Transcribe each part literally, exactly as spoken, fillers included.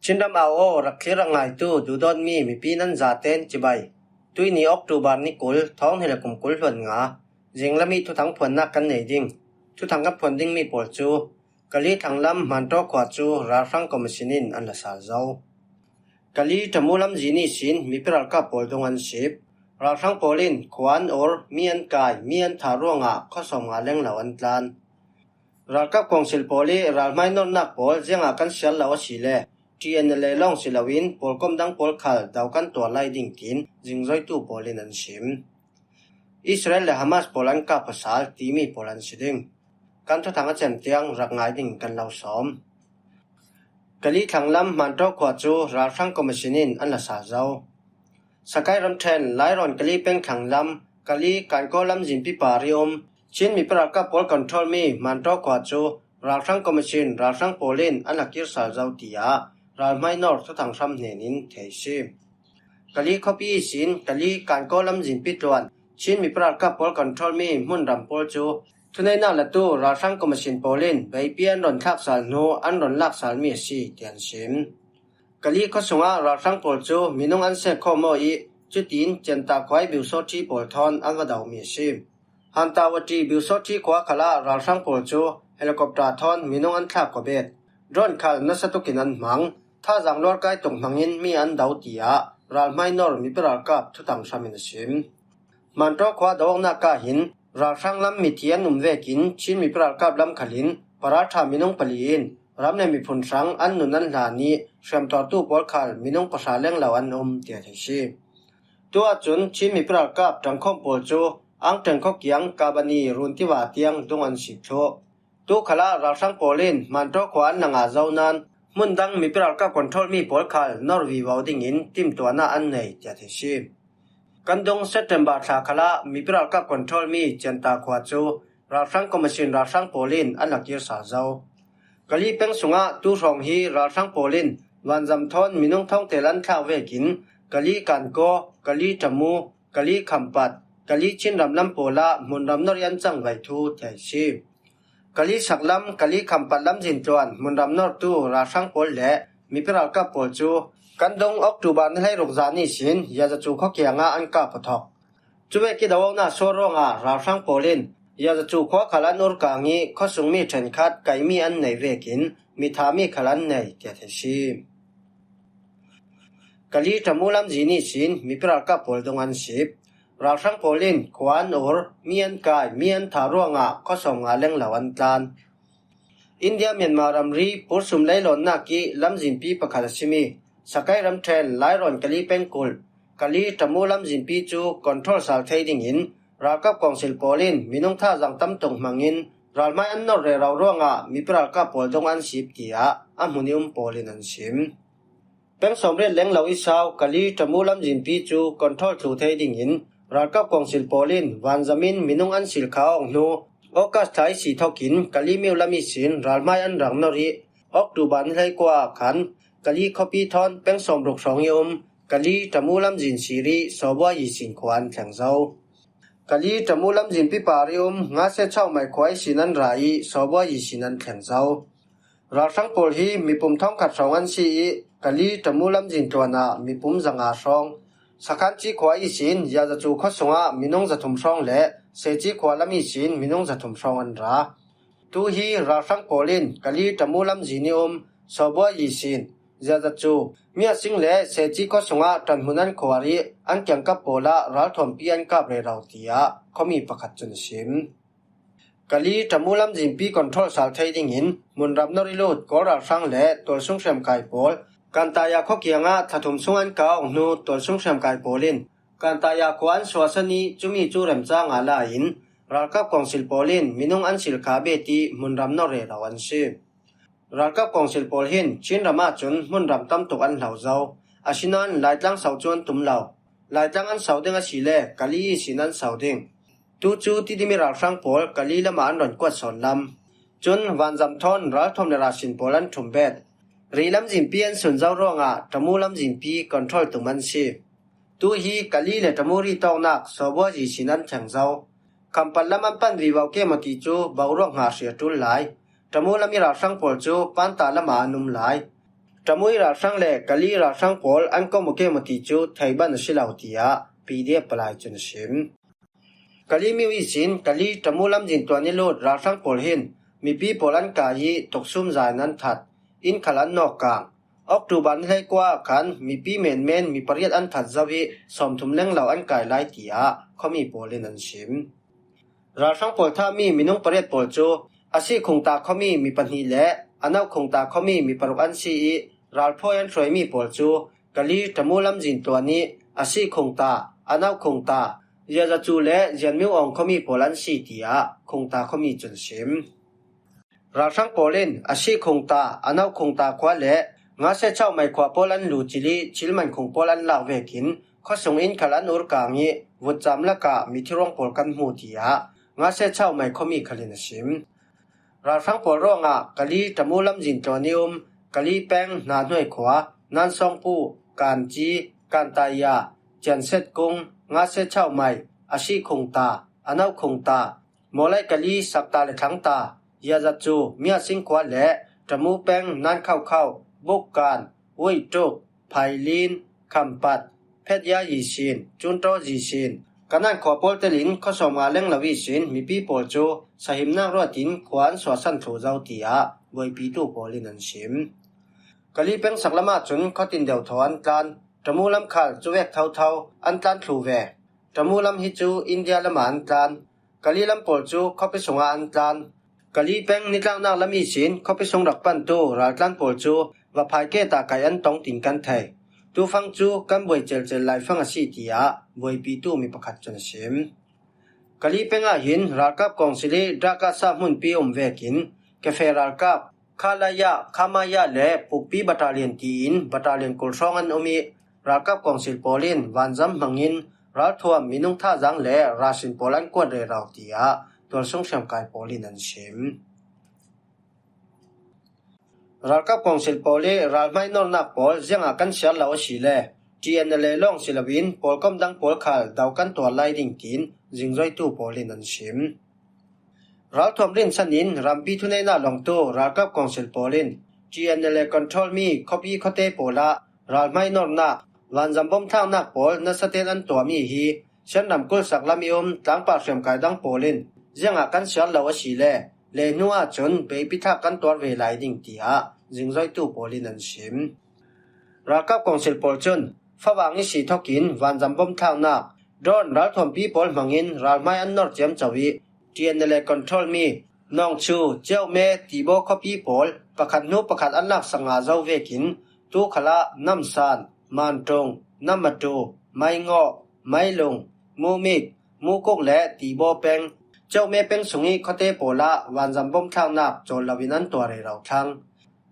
Chin ram au aw, rak thlir rak ngaitu duhdawtmi mipi nan zaten cibai. Tuini October ni kul, thawng hnih le kum kul hluan nga, zinglam ih thuthang phuannak kan nei ding. Thuthang kan phuan dingmi pawl cu Kali thlang lam Hmantaw khua cu ralhrang commission in an la sal zo. Kali Tamu lamzin ihsin mipi ralkap pawl dung an sip. Ralhrang pawl in khua an ur, mi an kai, mi an thah ruangah khuasawm nga lenglo an tlan. Ralkap kawngsil pawl ih ralhmai nornak pawl ziangah kan siar lo asile T N L A lawng si loin pawlkom dang pawl khal do kan tuar lai ding tiin zingzoitu pawl in an sim. Israel le Hamas pawl an kap pasal timi pawl an si ding. Kan thuthang a cem tiang rak ngai ding kan lo sawm. Kali thlang lam Hmantaw khua cu ralhrang commission in an la sal zo. Sakai ramṭhen Lairawn Kali peng thlang lam Kali Kankaw lamzinpi par ih um Chin mipi ralkap pawl control mi Hmantaw khua cu ralhrang commission ralhrang pawl in an la kir sal zo, tiah ralhmai nor thuthang hram hnen in thei si. Kali khuapi ihsin Kali Kankaw lamzinpi tluan Chin mipi ralkap pawl control mi hmunram pawl cu thuneihnak latu ralhrang commission pawl in beipi an rawn thlak sal hnu an rawn lak salmi a si, tiah an sim. Kali khua sungah ralhrang pawl cu minung an sek khawm aw ih cutin Cianta khua ih Biusawṭhi pawl thawn an va domi a si. Hantawati Biusawṭhi khua khalah ralhrang pawl cu helicopter thawn minung an thlak khuabet. Drone khal nasa tukin an hmang. Thazaang luarkai tuk hmangin mi an do, tiah ralhmai nor mipi ralkap thuthang hram in a sim. Hmantaw khua do awknak ah hin ralhrang lam mithi an um vekin Chin mipi ralkap lam khalin paral ṭha minung pali in ram le miphun hrang an nun an hlan ih hriamtuartu pawl khal minung pahra lenglo an um, tiah thei si. Tu ahcun Chin mipi ralkap ṭangkhawm pawl cu Angṭeng khawkiang Kabani runtiva tiang dung an si thluh. Tu khalah ralhrang pawl in Hmantaw khua an la ngah zo nain hmun dang mipi ralkap control mi pawl khal nor vivo dingin timtuahnak an nei, tiah thei si. Kan dung September thla khalah mipi ralkap control mi Cianta khua cu ralhrang commission ralhrang pawl in an la kir sal zo. Kali peng sungah tu hrawng hi ralhrang pawl in vanzam thawn minung thawngtel an thlak vekin Kali Kankaw, Kali Tamu, Kali Khampat, Kali Chin ram lam pawl ah hmunram nor ih an cang vai thu thei si. Kali saklam, Kali Khampat lamzin tluan hmunram nortu ralhrang pawl le mipi ralkap pawl cu kan dung October ni hleiruk zan ihsin Yazacu khua kiangah an kap aw thawk. Cuvek ih do awknak sual ruangah ralhrang pawl in Yazacu khua khal an urkang ih khuasungmi ṭhenkhat kaihmi an nei vekin mithami khal an nei, tiah thei si. Kali Tamu lamzin ihsin mipi ralkap pawl dung an sip. Ralhrang pawl in khua an ur, mi an kai, mi an thah ruangah khuasawm nga lenglo an tlan. India Myanmar ramri pursum leilawnnak ih lamzinpi pakhat a simi Sakai ramṭhen Lairawn Kali pengkulh Kali Tamu lamzinpi cu control sal thei dingin ralkap kawngsil pawl in minung thazaang tam tuk hmangin ralhmai an nor rero ruangah mipi ralkap pawl dung an sip, tiah a hmun ih um pawl in an sim. Peng sawmriat lenglo ih sau Kali Tamu lamzinpi cu control thlu thei dingin ralkap kawngsil pawl in vanzam in minung an sil kha awk hnu August thla ih si thokin Kali miulam ihsin ralhmai an rak nor ih October ni hleikua ah khan Kali khuapi thawn peng sawmruk hrawng ih um Kali Tamu lamzin sir ih Sawbua Yisin khua an thleng zo. Kali Tamu lamzinpi par ih um Ngase Chauhmai khua ihsin an ra ih Sawbua Yisin an thleng zo. Ralhrang pawl hi mipum thawngkhat hrawng an si ih Kali Tamu lamzin tluan ah mipum zanga hrawng, Sakhanci khua ihsin Yazacu khua sungah minung zathum hrawng le Seci khua lam ihsin minung zathum hrawng an ra. Tu hi ralhrang pawl in Kali Tamu lamzin ih um Sawbua Yisin, Yazacu, Miasing le Seci khua sungah ṭanhmun an khuar ih an kiangkap pawl ah ralthuampi an kap rero, tiah khuami pakhat cun a sim. Kali Tamu lamzinpi control sal thei dingin hmunram nor ih lut Kawl ralhrang le tualsung hriamkai pawl Kantaya khua kiangah thla thum sung an kah awk hnu tualsung hriamkai pawl in Kantaya khua an suahsan ih cumi cu remcang ah la in ralkap kawngsil pawl in minung an sil kha bet ih hmunram nor rero an si. Ralkap kawngsil pawl hin Chin ram ahcun hmunram tam tuk an hlo zo. Asinain Laitlang so cu an tum lo. Laitlang an so ding asile Kali ihsin an so ding. Tu cu Tidimi ralhrang pawl Kali lamah an rawn kuat sawn lam. Cun vanzam thawn ralthuam le ralsin pawl an ṭhumbet. Ri lamzinpi an sun zo ruangah Tamu lamzinpi control tum an si. Tu hi Kali le Tamu ri tawknak Sawbua Yisin an thleng zo. Khampat lam an pan vivo ke maw ti cu boruak hnga hri a ṭul lai. Tamu lam ih ralhrang pawl cu Panta lamah an um lai. Ṭamui ralhrang le Kali ralhrang pawl an kawm uh kei maw ti cu thei ban a si lo, tiah P D F palai cun a sim. Kali mi ihsin Kali Ṭamu lamzin tuan ih lut ralhrang pawl hin mipi pawl an kai ih tuksum za in an that, inn khal an nawk kang. October ni hleikua ah khan mipi menmen mi pariat an that zo ih sawmthum lenglo an kai lai, tiah khuami pawl in an sim. Ralhrang pawl thahmi minung pariat pawl cu Asi Khungta khuami mi pahnih le Ano Khungta khuami mi paruk an si ih, ralphawi an hruaimi pawl cu Kali Ṭamu lamzin tuan ih Asi Khungta, Ano Khungta, Ziazacu le Zianmiu Awng khuami pawl an si, tiah Khungta khuami cun sim. Ralhrang pawl in Asi Khungta, Ano Khungta khua le Ngase Chauhmai khua pawl an lu cil ih Chilman Khung pawl an lak vekin khuasung inn khal an ur kang ih vutcam lakah mithiruang pawl kan hmu, tiah Ngase Chauhmai khuami khal in a sim. Ralhrang pawl ruangah Kali Ṭamu lamzin tlawn ih um Kali peng Hna Hnuai khua, Nan Sawngpu, Kanci, Kantaya, Cianset Kung, Ngase Chauhmai, Asi Khungta, Ano Khungta, Mawlai Kali, Sakta le Thlangta, Ziazacu, Miasing khua le Ṭamu peng Nan Khaukhau, Bukkan, Uiṭuk, Phailin, Khampat, Phetya Yisin, Cunṭaw Yisin, Kanan khua pawl telin khuasawm nga lenglo ihsin mipi pawl cu sahimnak ruatin khua an suahsan thluh zo, tiah buaipitu pawl in an sim. Kali peng saklam ahcun khuatin deuhthaw an tlan, Ṭamu lam khal cuvek thotho an tlan thluh ve. Ṭamu lam hi cu India lamah an tlan. Kali lam pawl cu khuapi sungah an tlan. Kali peng nitlaknak lam ihsin khuapi sung rak pantu raltlan pawl cu vaphai ke ta kaih an tong tin kan thei. Tufang cu kan buai celcel laifang a si, tiah buaipitu mi pakhat cun a sim. Kali peng ah hin ralkap kawngsil ih drug a sa hmunpi a um vekin cafe ralkap, Khalaya, Khamaya le Pukpi Battalion tiin battalion kul hrawng an um ih, ralkap kawngsil pawl in vanzam hmangin ralthuam, minung thazaang le rasin pawl an kuat rero, tiah tualsung hriamkai pawl in an sim. Ralkap kawngsil pawl ih ralhmai nornak pawl ziangah kan siar lo a si le T N L A lawng si loin pawlkom dang pawl khal do kan tuar lai ding, tiin zingzoitu pawl in an sim. Ralthuam rinsan in rampi thuneihnak lawngtu ralkap kawngsil pawl in T N L A control mi khuapi khuate pawl ah ralhmai nornak, vanzam bom thlaknak pawl nasaten an tuahmi hi Shan ramkulh saklam ih um tlangpar hriamkai dang pawl in ziangah kan siar lo a si le lehnu ahcun beipi thlak kan tuar ve lai ding, tiah zingzoitu pawl in an sim. Ralkap kawngsil pawl cun favang ihsi thokin vanzam bom thlaknak, drone ralthuampi pawl hmangin ralhmai an nor ciamco ih T N L A control mi Nawngchu, Ciaume, Tibaw khuapi pawl pakhat hnu pakhat an laksak ngah zo vekin tu khalah Namsan, Mantung, Namatu, Maingawh, Mailung, Mumik, Mukuk le Tibaw peng, Ciaume peng sungih khuate pawl ah vanzam bom thlaknak cawl loin an tuah rero thlang.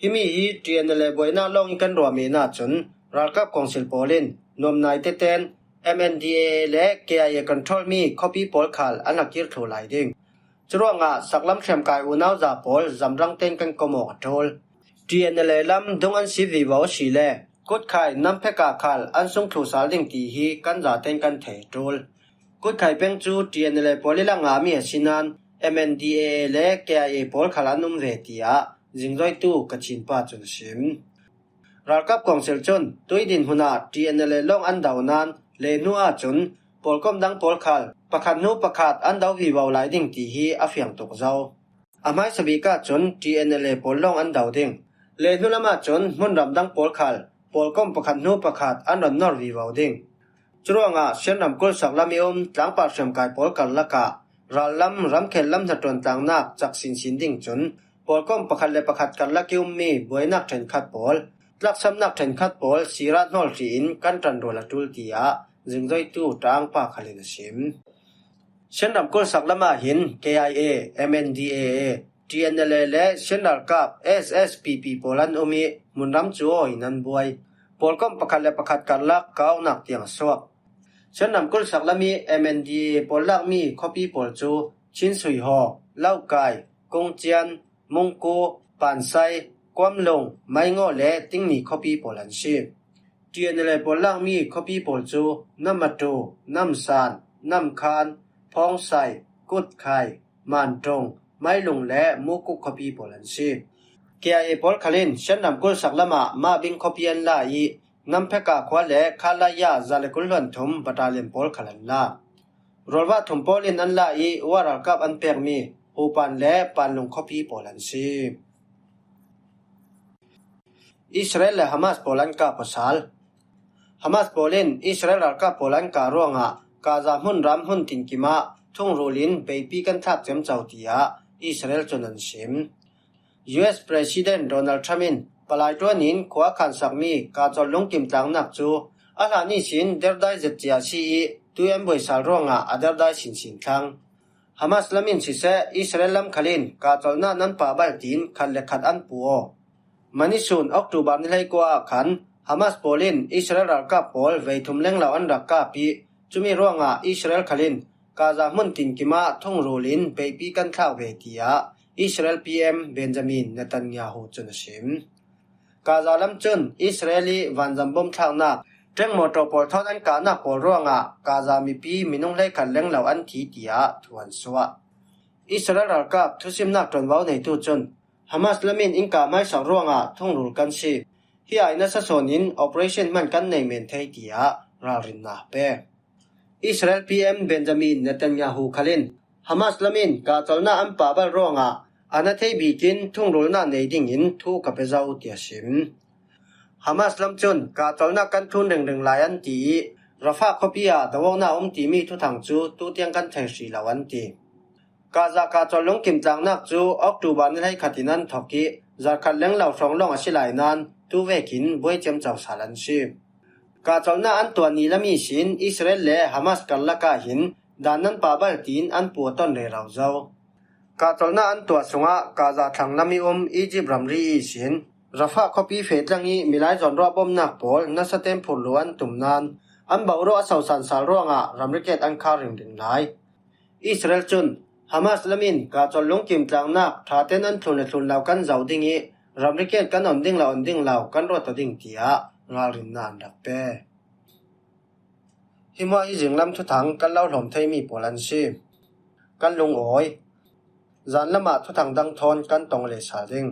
Himi hi T N L A buainak lawng ih kan ruahmi ahcun ralkap kawngsil pawl in nuamnai teten M N D A A le K I A control mi khuapi pawl khal an a kir thluh lai ding. Curuangah saklam hriamkai unau za pawl zamrang tein kan kom awk a ṭul. T N L A lam dung an si vivo a si le Kutkhai namphek ah khal an sung thluh sal ding ti hi kan zatein kan thei a ṭul. Kutkhai peng cu T N L A pawl ih lak ngahmi a si nain M N D A A le K I A pawl khal an um ve, tiah zingzoitu Kachin pa cun a sim. Ralkap kawngsil cun tui dinhmun ah T N L A lawng an do nain lehnu ahcun pawlkom dang pawl khal pakhat hnu pakhat an do vivo lai ding ti hi a fiang tuk zo. A hmaisa bik ahcun T N L A pawl lawng an do ding. Lehnu lam ahcun hmunram dang pawl khal pawlkom pakhat hnu pakhat an ron nor vivo ding. Curuangah Shan ramkulh saklam ih um tlangpar hriamkai pawl karlak ah rallam ramkhel lam hnaṭuan tlangnak cak sinsin ding cun pawlkom pakhat le pakhat karlak ih ummi buainak ṭhenkhat pawl, tlaksamnak ṭhenkhat pawl sira hnawl ṭiin kan ṭanrual a ṭul, tiah zingzoitu ṭangpa khal in a sim. Shan ramkulh saklam ah hin K I A, M N D A A, T N L A le Shan ralkap S S P P pawl an um ih hmunram cu awi in an buai. Pawlkom pakhat le pakhat karlak kaunak tiang a suak. Shan ramkulh saklam ih M N D A A pawl lakmi khuapi pawl cu Chin Sui Haw, Laukai, Kungcian, Mungku, Pansai, Kuamlung, Maingawh le Tingni khuapi pawl an si. T N L A pawl lakmi khuapi pawl cu Namatu, Namsan, Namkhan, Phongsai, Kutkhai, Mantung, Mailung le Mukuk khuapi pawl an si. K I A pawl khalin Shan ramkulh sak lamah Mabing khuapi an la ih, Nampheka khua le Khalaya za le kul hluan thum battalion pawl khal an la. Rualvah thum pawl in an la ih, uah ralkap an pekmi Hupan le Panlung khuapi pawl an si. Israel le Hamas pawl an kap aw sal. Hamas pawl in Israel ralkap pawl an kah ruangah Gaza hmun ram hmun tinkim ah thungrul in beipi kan thlak ciamco, tiah Israel cun an sim. U S President Donald Trump in palai ṭuan in khua a khansakmi Gaza lungkim tlangnak cu a hlan ihsin derdai zet cia a si ih, tui an buai sal ruangah a derdai sinsin thlang. Hamas lam in siseh, Israel lam khal in kahcolhnak nan pahbal tiin khat le khat an pu aw. Mani sun October ni hleikua ah khan Hamas pawl in Israel ralkap pawl vei thum lenglo an rak kap ih, cumi ruangah Israel khal in Gaza hmun tinkim ah thungrul in beipi kan thlak ve, tiah Israel P M Benjamin Netanyahu cun a sim. Gaza lam cun Israel ih vanzam bom thlaknak, ṭeng mawṭaw pawl thawn an kahnak pawl ruangah Gaza mipi minung hleikhat lenglo an thi, tiah thu an suah. Israel ralkap thusimnak ṭuanvo neitu cun Hamas lam in in kah hmaisak ruangah thungrul kan si. Hi ai nasa sawn in operation hman kan nei men thei, tiah ralrinnak a pek. Israel P M Benjamin Netanyahu khal in Hamas lam in kahcolhnak an pahbal ruangah a na thei bik in thungrulnak nei dingin thu ka pe zo, tiah sim. Hamas lam cun kahcolhnak kan thlun ringring lai an ti ih, Rafah khuapi ah doawknak a um timi thuthang cu tutiang kan thei hrih lo an ti. Gaza kahcolh lungkim tlangnak cu October ni hleikhat in an thok ih, zarhkhat lenglo hrawng lawng a si lai nain tu vekin buai ciamco sal an si. Kahcolhnak an tuah ni lam ihsin Israel le Hamas karlak ah hin dan nan pahbal tiin an pu a ton rero zo. Kahcolhnak an tuah sungah Gaza thlang lam ih um Egypt ramri ihsin Rafah khuapi feh tlang ih milai zawnruah bomnak pawl nasa tein phurh luh an tum nain an boruah a sosan sal ruangah ramri ket an khar ringring lai. Israel cun Hamas lam in kahcolh lungkim tlangnak ṭha tein an thlun le thlun lo kan zoh ding ih ramri ket kan on ding lo on ding lo kan ruat aw ding, tiah ralrinnak an rak pe. Hi hmuah hi zinglam thuthang kan lo hlawm theimi pawl an si. Kan lungawi. Zan lamah thuthang dang thawn kan tong leh sal ding.